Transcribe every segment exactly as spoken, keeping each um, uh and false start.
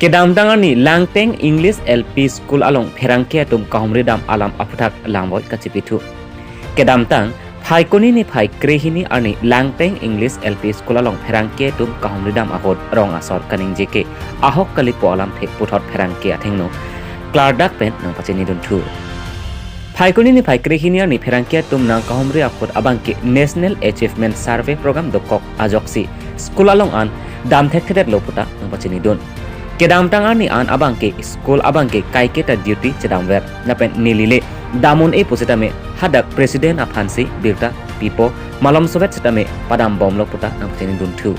Kedamtang arni Langteng English L P School along pherangke atum kahumri dam alam aphuthak langvoi kachipithu. Kedamtang Phaikuni niphai krehini arni Langteng English L P School along pherangke atum kahumri dam ahut rong asor kaningje ke ahok kalipo alamthe puthot pherangke athengno klardak pen nangpachinidunthu. Phaikuni niphai krehini arni pherangke atum nangkahumri ahut abangke National Achievement Survey Program dokok ajoksi school along an damthekthedetlo puta nangpachinidun. Kedamtang arni an abangke school abangke kaiketa duty chedamver lapen neli le dam un-e pusitame hadak president aphansi birta pipo, malom sovet sitame padambomlo puta nangpachinidunthu.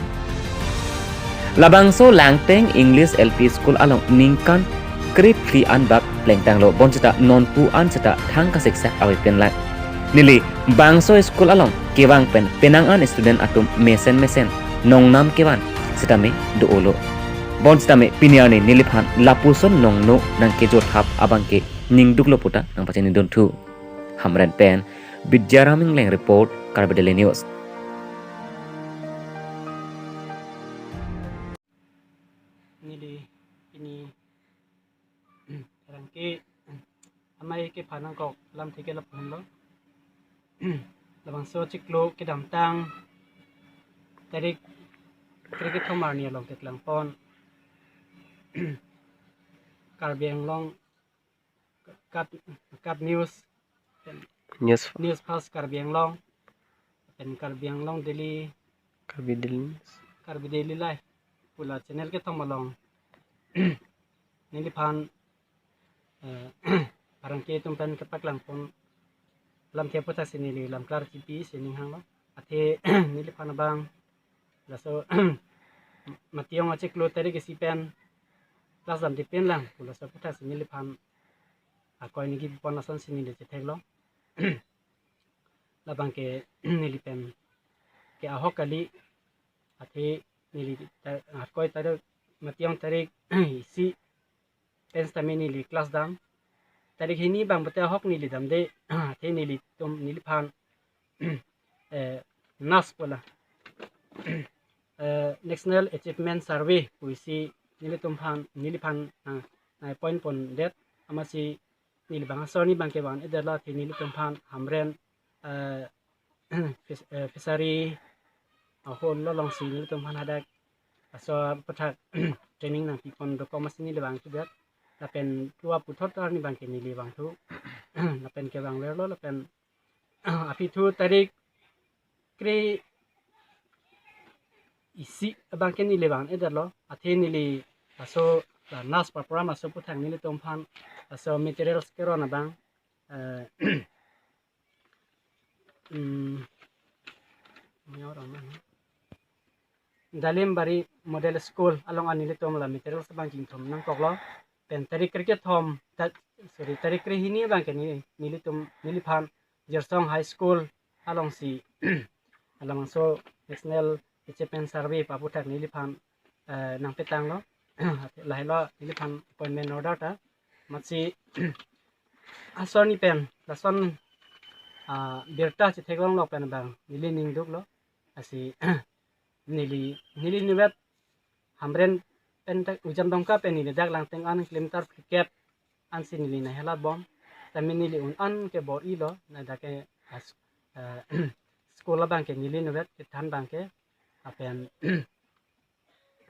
Labangso Langteng English L P School along ningkan krephli anbak plengtanglo, bonsita nonpu an sita thang kasiksak ave penlang. Neli bangso school along kevang pen penang an student atum mesen mesen nongnam kevan sitame do-olo. Bonsitame pini arni neliphan lapuson nongno nangkejotthap abangke ningduklo puta nangpachinidunthu. Hamren pen Bidyaram Engleng report, Karbi Daily News. Neli pini pherangke amei kephan nangkok alamthe ke lapu-anlo. Labangso chiklo kedamtang tarik krekethom arni along keklangpon Karbi Anglong Kat, Kat News, News. News Fast Karbi Anglong, pen Karbi Anglong Daily, Karbi Daily News. Karbi Daily Live pu la channel kethom along neliphan, eh, pherangke atum pen kepaklangpon alamthe aphuthak si neli lam klar chipi si ning hanglo. Athe neliphan abang laso Matiyong achiklo tarik isi pen class damde pinlang pu laso aphuthak si neliphan akoi ningje pipon asonsi neli chetheklo. Labangke neli pen ke ahok kali, athe neli ta-, akoi tarik, Matiyong tarik isi pen sitame neli class dam. Tarik hini abang bete ahok neli damde, athe nelitum, neliphan eh, NAS pu la, eh, National Achievement Survey pusi nelitum aphan, neliphan, ah, nangpoint pondet, amatsi neli bang asor ni abangke van-edetlo, athe nelitum aphan Hamren, eh, fis-, eh, fishery ahol alongsi nelitum aphan hadak laso aphuthak training nangpipon dokok amatsi neli vangthudet. Lapen tua puthot arni abangke neli vangthu. Lapen kevangverlo lapen aphi thu tarik kre isi abangke neli van-edetlo, athe neli laso la NAS program laso aphuthak nelitum aphan laso materials keron abang, eh, mm, Dalimbari Model School along an nelitum la materials abang chingthum nangkoklo. Pen tarik krekethom, ta-, sorry, tarik krehini abangke ni, nelitum, neliphan Jirsong High School alongsi labangso National Achievement Survey pu aphuthak neliphan, eh, nangpetanglo. Lahelo neliphan appointment order ta. Amatsi asor ni pen lason, ah, birta chetheklonglo pen abang neli ningduklo. Lasi neli, neli nivet Hamren pen ta Ujam Dongka pen neli dak Langteng an kilometer phlikep ansi neli nanghelatbom. Tame neli un an ke bor-ilo, na dak ke as-, eh, school abangke neli nivet kethan abangke. Lapen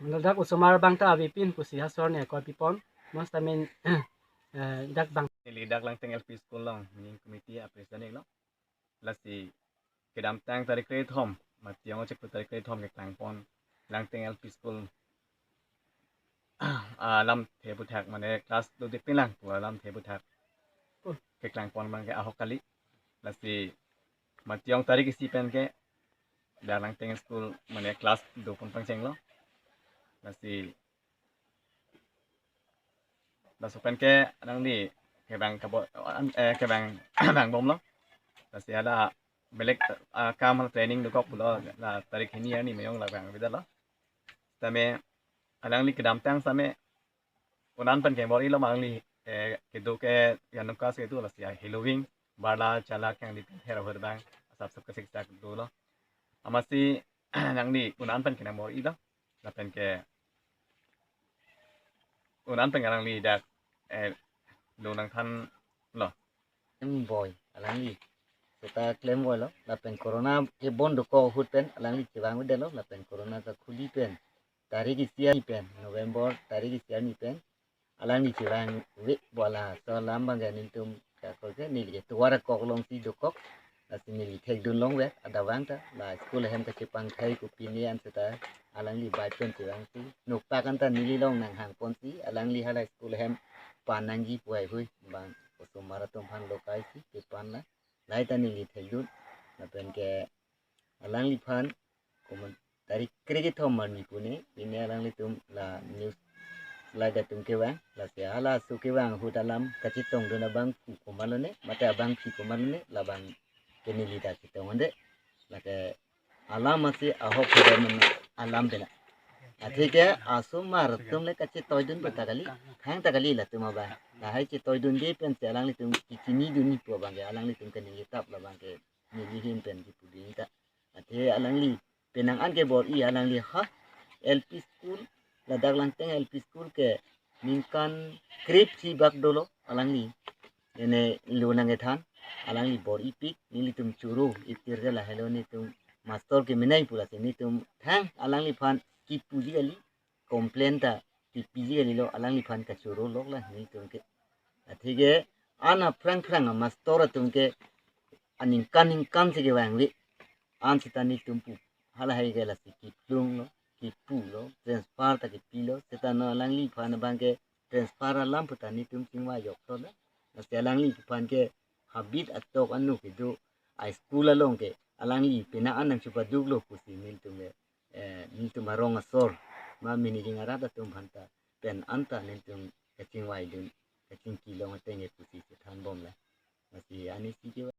ladak osomar abang ta avepin pusi asor ni akoi pipon. Bonsitame, eh, dak abang. Neli dak Langteng L P School along ning committee a president iklo. Lasi kedamtang tarik krethom, Matiyong achiklo tarik krethom keklangpon Langteng L P School alamthe aphuthak, mane class dode pinlang pu alamthe aphuthak keklangpon abangke ahok kali. Lasi Matiyong tarik isi pen ke dak Langteng School mane class dopon pangchenglo. Lasi laso pen ke nangli kevang kabo, an-, eh, kevang vangbomlo. Lasi hala belek, ah, kam hala training dokok pulo la tarik hini arni meyong la vangvedetlo. Tame alangli kedamtang sitame un an pen ke bor-ilo, ma alangli, eh, kedo ke Yanung Kas kedo, lasi ahelo wing barla chala kang di her ahut abang asap sap kesiksak dolo. Amatsi nangli un an pen ke nang bor-ilo. Lapen ke un-an pen alangli dak, eh, do nangthanlo. Em boi, alangli seta klem boilo, lapen corona kebon dokok ahut pen alangli chevang-un-edetlo, lapen corona kakhuli pen tarik isi arni pen, November tarik isi arni pen alangli chevang-un-e. Bo laso alam abangke nelitum kakorte neli ke tovar akok alongsi dokok. Lasi neli thekdun longver, adavang ta la school ahem kachepangthai kopine an seta alangli bai pen chevangsi, noktak anta neli along nanghangponsi alangli hala school ahem pan nangji pu heihui abang osomar atum aphan lokaisi kepan la, lahai ta neli thekdun. Lapen ke alangliphan komat tarik krekethom arni pune, pine alanglitum la news slide atum kevang, lasi halaso kevang ahut alam kachetongdun abangphu komatlo ne, mate abangpi komatlo ne, labang ke neli ta chetong-un-edet. Lake alam asi ahok kevang alam pena. Atheke osomar atum le kachetoidun pu ta kali, thang ta kali latum abang. Lahai chetoidunde pensi alanglitum kechinidunji pu abangke alanglitum kaningjetap, labangke neli ahin pen kipudun ta. Athe alangli penang an ke bor-i, alangli ha L P school, ladak Langteng L P school ke ningkan krepsi bak dolo alangli ene lo nangkethan. Alangli bor-ipik, nelitum choro itir ke lahelo, netum mastor kemenei pu lasi netum thang alangliphan kipuji kali, complain ta kipiji kalilo, alangliphan kachoro lok la netum ke. Atheke an aphrang phrang amastor atum ke aningkan ningkan si kevang ave. An seta netum pu halahai ke lasi kiplunglo, kipulo, transfer ta kipilo, seta non alangliphan abangke transfer alam pu ta netum chingvai joklo. Lasi alangliphan ke habit atok anu kedo a school along ke alangli penang an nangchepaduklo pusi nelitum ke, eh, nelitum arong asor ma managing arat atum aphanta pen anta nelitum kachingvaidun, kachingki long ateng ke pusi chethanbomlo. Lasi ani si ke